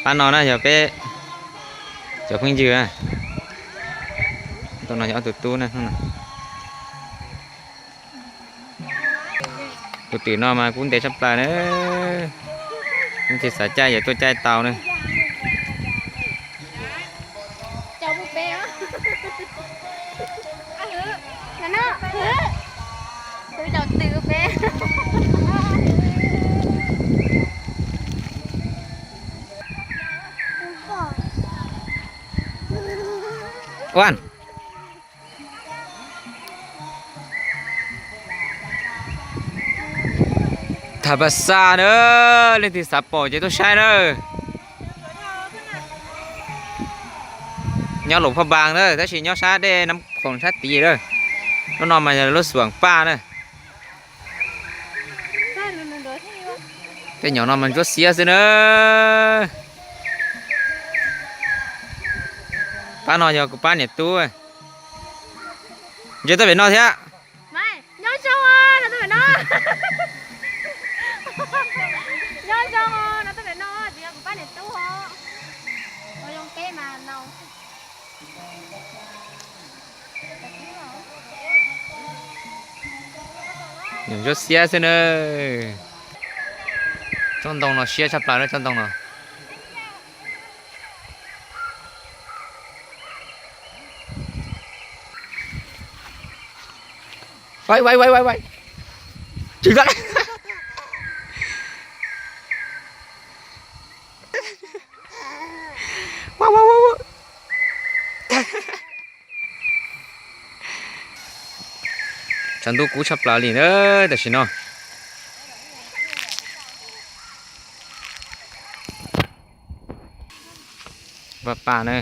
Pab no na yog peb cov phooj ywg na. Tus no yog ob tug tub na. Tus twm no mas kub ntev tshaj plaws na. Leej twg xav caij yuav tuaj caij tau na. Ua Tham pas xaj na, leej twg xav pom ces tuaj saib na. Nyob Luam Phaj Npas na, tab sis nyob sab dej Nab Khoom sab tid na. Lub no mas yog lub Xuam Paj na. Tej nyom no mas ntsuab xiab xwb na. Pab no yog kuv pab niam tub. Ntsia tuaj pem no thiab. Nyob zoo no tuaj pem no. Nyob zoo no tuaj pem no, tsis yog kuv pab niam tub os. Ua zoo peb mas no. Nyuam ntsuab xiab xwb na. Tsob ntoo no siab tshaj plaws na, tsob ntoo no. Vai, vai, vai, vai, vai. Chwm tau. Ua, ua, ua, ua. Tshav ntuj kub tshaj plaws li na tam sim no. Vaj paj na,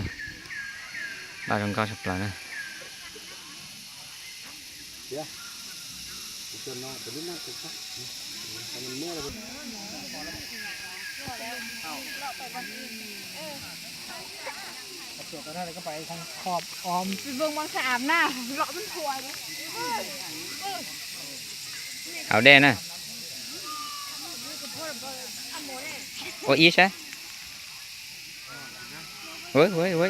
paj zoo nkauj tshaj plaws na. Hauv dej na. Ua ib sab. Ua, ua, ua.